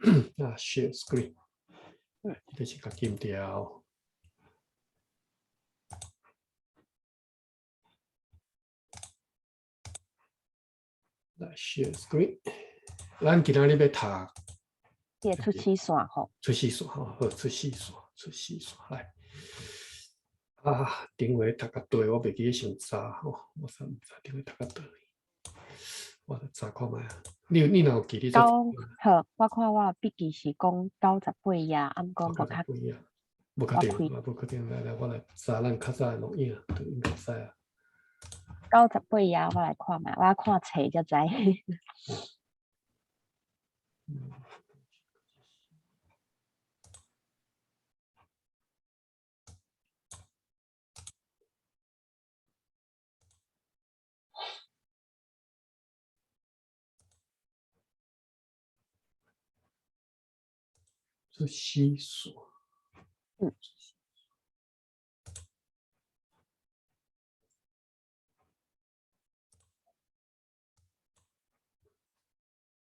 啊，share screen，這個是較緊調。來 share screen，咱今仔日欲讀這個出始線吼，出始線吼，好，出始線，出始線來。啊，頂回讀甲佗，我袂記得先查吼，我煞毋知頂回讀甲佗。我來查看覓啊。你若有記你九好，我看我筆記是講98頁，啊毋過無較無確定，無確定，來來，我來查咱較早的錄影，就應該知啊。98頁，我來看覓，我看冊才知。出始線。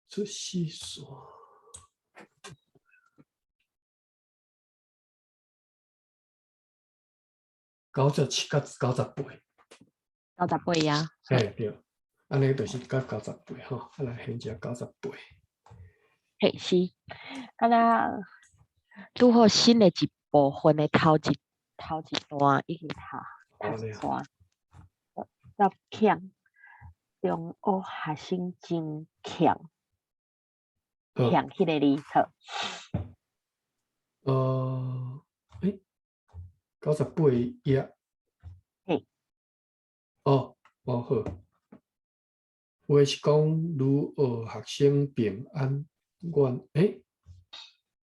出始線。97佮98。98頁。嘿，對，按呢就是到九十八吼，啊來現在九十八。嘿，是，敢若拄好新的一部分的頭一段已經讀讀完，到欠中學學生真欠，欠彼个字好。欸，98頁。嘿。哦，哦好。有的是講如學學生平安願，欸？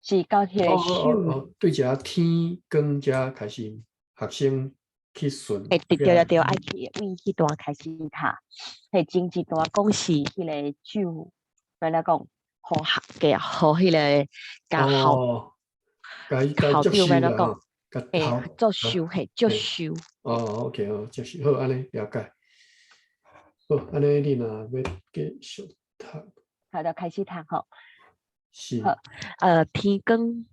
是到彼个哦，對遮天光遮開始學生去巡。欸，對對對，愛去為彼段開始讀，彼前一段講是彼个酒，欲按怎講，予學嘅，予彼个共校校長欲按怎講，欸，做收嘿，接收。哦，OK 哦，接受，好，按呢了解。好，按呢你若欲繼續讀，好，就開始讀吼。是。好，天光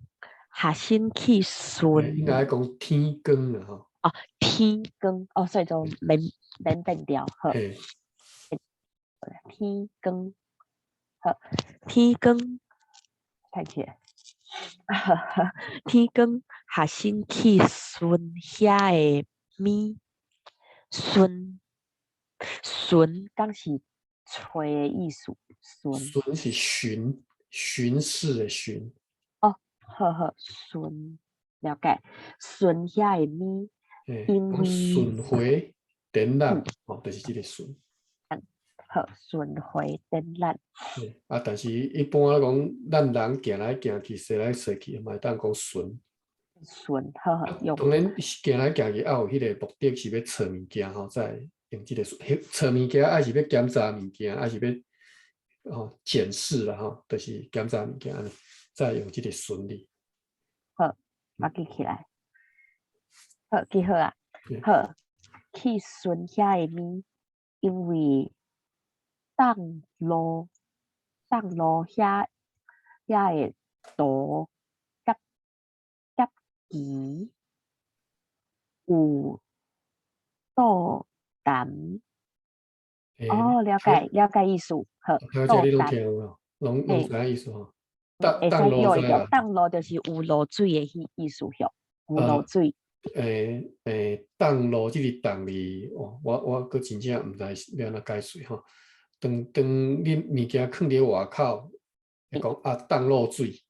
學生去巡。應該講天光啦吼。哦，天光，哦，所以就免變調，好。天光，好，天光，太起來。天光學生去巡遐个物，巡巡，敢是揣的意思？巡。巡是巡，巡視的巡。哦，好好，巡，了解。巡遐个物，因為巡迴展覽，哦，就是這个巡。好，巡迴展覽。啊，但是一般來講，咱人行來行去，踅來踅去，嘛會當講巡。巡，好好用。當然，行來行去，也有彼个目的是欲揣物件吼，才用這个揣物件，抑是欲檢查物件，抑是欲吼檢視啦吼，就是檢查物件按呢，才用這个巡字。好，我記起來。好，記好啊。好，去巡遐个物，因為凍路遐個途佮墘有倒澹。哦，了解了解意思，好。了解你攏聽有無？攏知影意思吼。凍露會使凍露就是有露水的彼意思吼，有露水。欸欸，凍露這個凍字，哦，我閣真正毋知欲按怎解釋吼。當你物件囥佇外口，會講啊凍露水。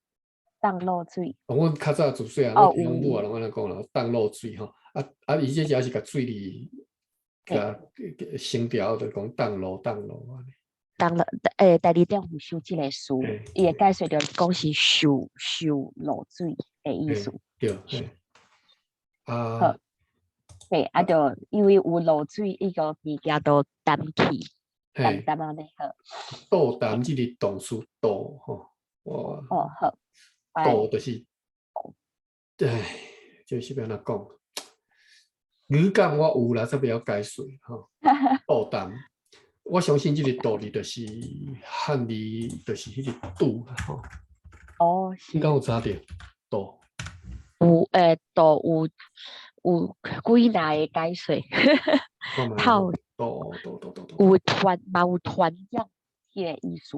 凍露水。哦，阮較早自細漢，我聽阮母啊攏按呢講啦，凍露水吼。啊啊，伊這只是共水字，共省掉，就講凍露凍露按呢。凍露，欸，第二點有收這个詞，伊的解釋就是講是受露水的意思。對，嘿。啊。好。嘿，啊，就因為有露水，伊個物件都澹去，澹澹按呢好。倒澹這个動詞倒吼，哇。哦，好。倒就是，唉，這是欲按怎講？語感我有啦，煞袂曉解釋吼。倒澹，我相信這个倒字就是漢字，就是彼个拄啦吼。哦，是。你敢有查著？倒？有倒有幾若个解說。透倒倒倒倒倒。有傳嘛有傳染彼个意思。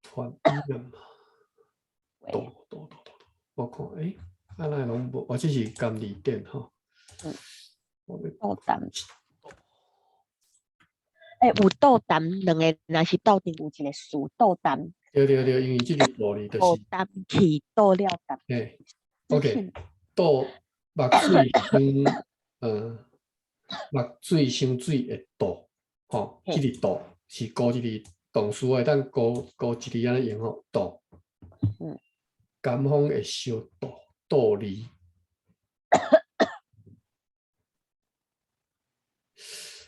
傳染。倒倒倒倒倒，我看啊哪會攏無？我這是甘字典吼。倒淡。有倒淡兩个，若是鬥陣有一个詞倒淡。對對對，因為這個道理就是。倒淡去倒了淡。OK，倒目水傷，目水傷水會倒，吼，這个倒是孤一个動詞會當孤孤一字按呢用吼，倒。咸風會相倒，倒字。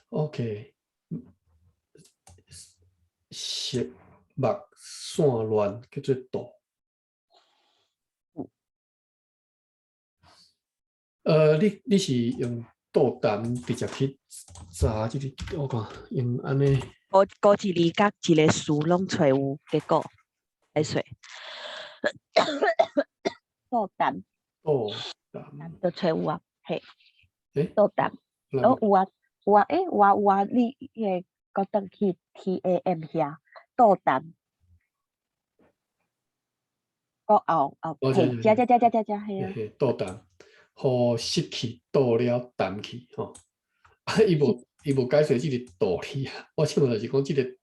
OK，色目散亂叫做倒。你是用倒淡直接去查這个，我看用按呢。孤孤一字佮一个詞攏揣有結果，解說。倒淡。倒淡。就揣有啊，嘿。倒淡。哦，有啊，有啊，有啊，有啊，你彼个閣轉去 TAM 遐倒淡。閣後後，嘿，遮遮遮遮遮遮，嘿啊。倒淡，予濕氣倒了淡去吼。啊，伊無解釋這个道理啊。我這擺就是講這个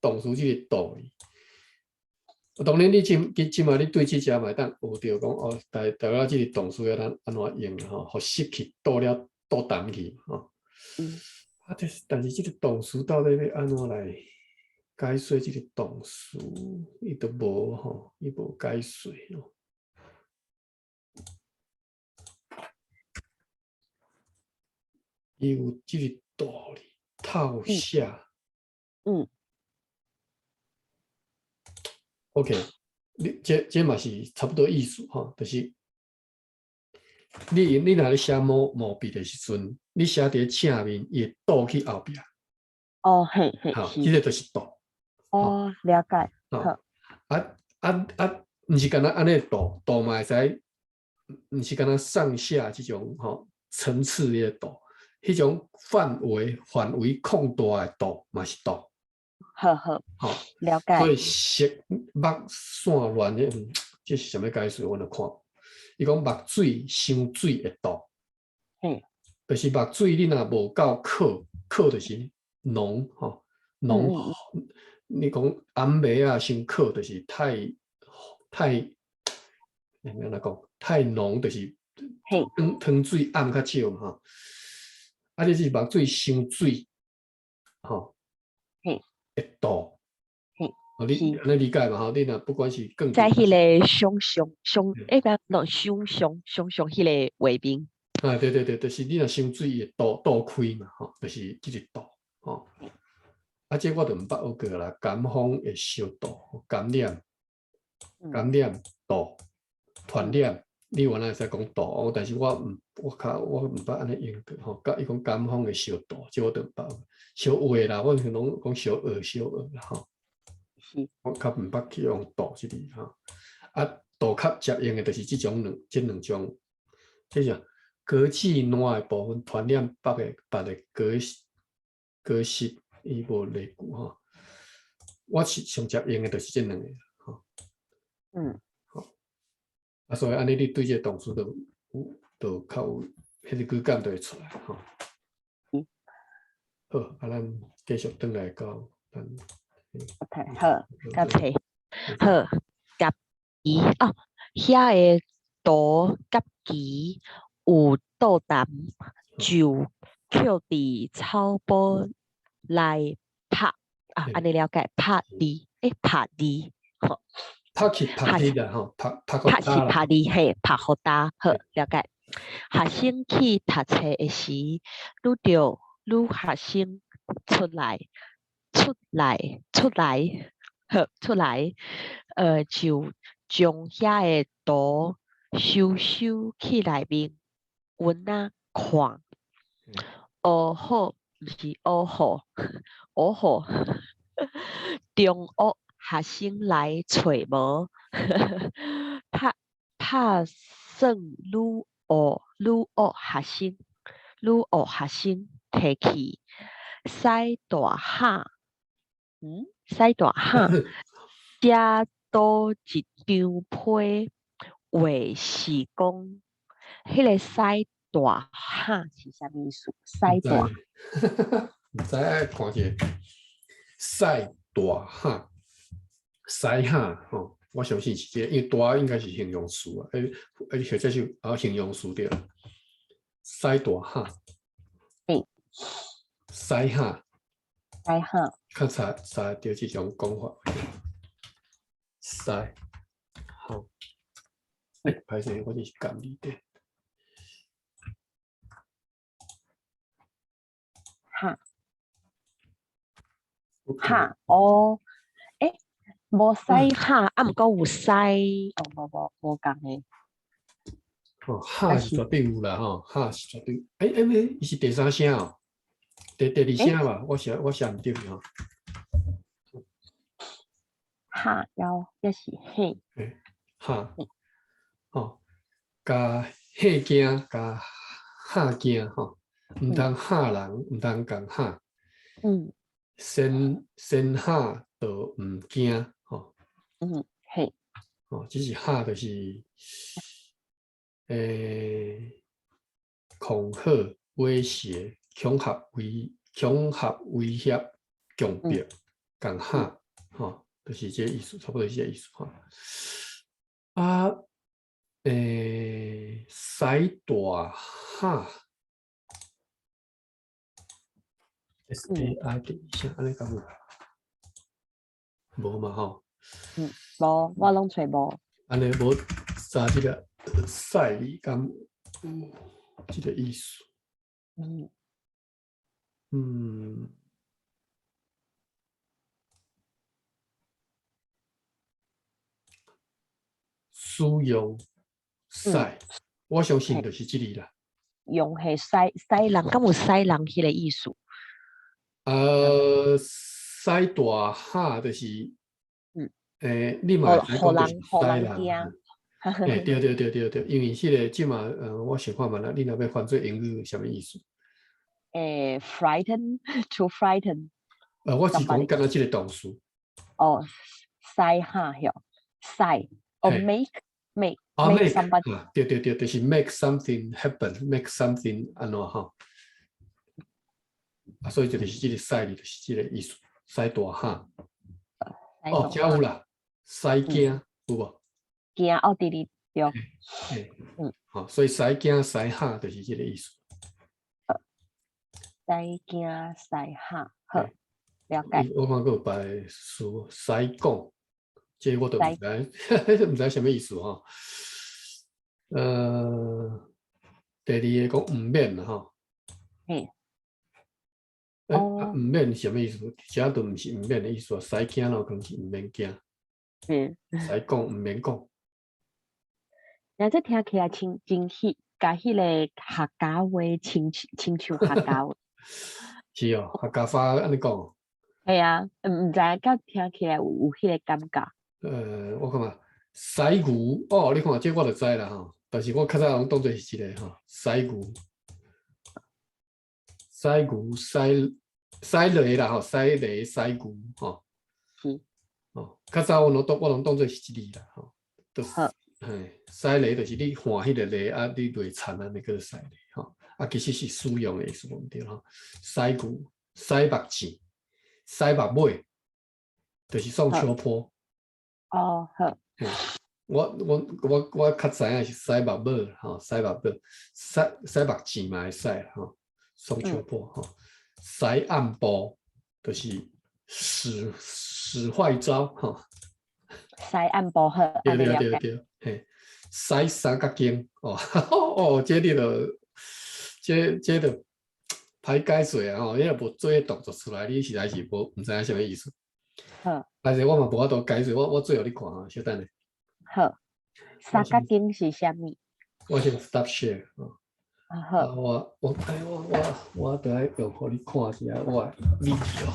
動詞這个道理。當然，你這擺你對這隻嘛會當學著講哦，大概這个動詞要按怎用吼，予濕氣倒了倒淡去吼。啊，但是這个動詞到底欲按怎來解說這个動詞，伊都無吼，伊無解說哦。伊有這个道理，透寫。OK，你這嘛是差不多意思吼，就是你若咧寫毛筆的時陣，你寫佇正面，伊會倒去後壁。哦，嘿，嘿，好，這个就是倒。哦，了解。好。毋是干焦按呢倒，倒嘛會使，毋是干焦上下這種吼層次的倒，彼種範圍擴大的倒嘛是倒。好好，好，了解。所以色目散亂的，這是啥物解釋？我來看，伊講目水傷水會倒，就是目水你若無夠渴，渴就是濃吼，濃。你講紅梅仔傷渴，就是太，按怎講？太濃就是湯水暗較少嘛吼。啊，你是目水傷水，吼。會倒。哦，你按呢理解嘛吼？你若不管是更在彼个想象想，不，落想象想象彼个畫面。啊，對對對，就是你若傷水會倒開嘛吼，就是這個倒吼。啊，這我就毋捌學過啦。咸風會相倒，感染，感染倒，傳染，你原來會使講倒，但是我毋捌按呢用過吼。佮伊講咸風會相倒，這我就毋捌。相畫啦，我是攏講相學相學啦吼。我較毋捌去用倒這字吼。啊，倒較常用的就是這兩種，這啥隔氣爛的部分傳染別个隔濕，伊無例句吼。我是上常用的就是這兩个吼。好。啊，所以按呢，你對這個動詞就有，就較有彼个語感就會出來吼。好，啊，咱繼續轉來到咱。 OK，好，感謝。好，佮伊哦，遐个圖佮旗有倒淡，就抾佇草埔內拍啊，按呢了解，拍字，拍字，吼。拍去拍去啦吼，拍拍拍是拍字嘿，拍予焦，好，了解。學生去讀冊的時，拄著女學生出來，出來，出來，好，出來，就將遐个圖收收去內面，阮仔看。學好，毋是學好，學好。中學學生來揣無，拍拍算女學女學學生女學學生提去使大喊，使大喊，寫倒一張批話是講，彼个使大喊是啥物意思？使大毋知，愛看者使大喊，使喊吼，我相信是這個，因為大應該是形容詞啊，或者是形容詞對。使大喊，使喊，使喊，較查查著這種講法。使，好，歹勢，我這是撳字的。哈，哈，哦，無使哈，啊，毋過有使，哦，無無無仝的。哦，哈是絕對有啦，吼，哈是絕對。欸，伊是第三聲哦，第二聲吧？我寫毋對吼。哈，抑抑是嘿。哈，吼，共嚇驚，共嚇驚，吼，毋通嚇人，毋通共嚇。先先嚇就毋驚，吼。嘿。哦，只是嚇就是，恐嚇、威脅、恐嚇、威恐嚇、威脅、強迫、共嚇，吼，就是這個意思，差不多是這個意思，吼。啊，使大喊，S A I 第二聲，按呢敢有？無嘛吼？無，我攏揣無。按呢無查這個使字敢有這個意思？使用使，我相信就是這裡啦。用係使使人，敢有使人彼個意思？使大喊就是，你嘛會使講就是使人。對對對對對，因為彼個這馬，我想看覓啦，你若欲翻做英語，啥物意思？ Frighten to frighten。我是講敢若這個動詞。哦，使嚇曉，使，哦，make make make somebody，對對對，就是 make something happen，make something 按怎吼。啊，所以就是這個使字，就是這個意思，使大喊。哦，這有啦，使驚有無？驚哦，對對對。好，所以使驚使嚇就是這個意思。使驚使嚇，好，了解。我看閣有別个詞，使講，這個我都毋知，毋知啥物意思吼。第二个講毋免啦吼。毋免是啥物意思？這都毋是毋免的意思啊。使驚咯，可能是毋免驚。使講毋免講。那這聽起來親真彼，共彼个客家話親親像客家話。是哦，客家話按呢講。係啊，毋知影，敢聽起來有彼个感覺。我看覓，使牛哦，你看這我就知啦吼。但是我較早攏當做是一个吼，使牛，使牛使使雷啦吼，使雷使牛吼。是。哦，較早我攏當做是一字啦吼，就是嘿，使雷就是你換彼个雷啊，你落田按呢叫做使雷吼。啊，其實是使用的意思無毋對吼。使牛、使目糋、使目尾，就是送秋波。哦，好。我較知影是使目尾吼，使目尾，使使目糋嘛會使吼，送秋波吼。使暗步就是使使壞招吼。使暗步好，對對對對，嘿，使三角經哦哦，這你就這就歹解釋啊吼，你若無做動作出來，你實在是無毋知影啥物意思。好，但是我嘛無法度解釋，我做予你看啊，小等下。好，三角經是啥物？我先 stop share 哦。啊好。我我哎我我我得愛用予你看一下我的 video。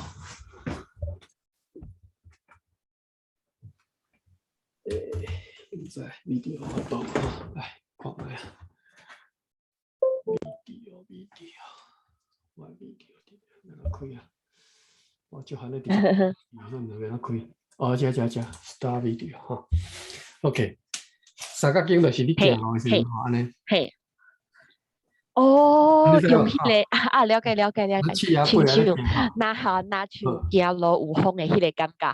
知 video 我倒，來看覓啊？video video，我 video 佇哪開啊？我就喊你佇，我毋知欲按怎開。哦，這這這，start video 吼。OK，三角經就是你行路的時陣吼，按呢。嘿。哦，用彼个啊啊，了解了解了解，親像若吼若像行路有風的彼个感覺。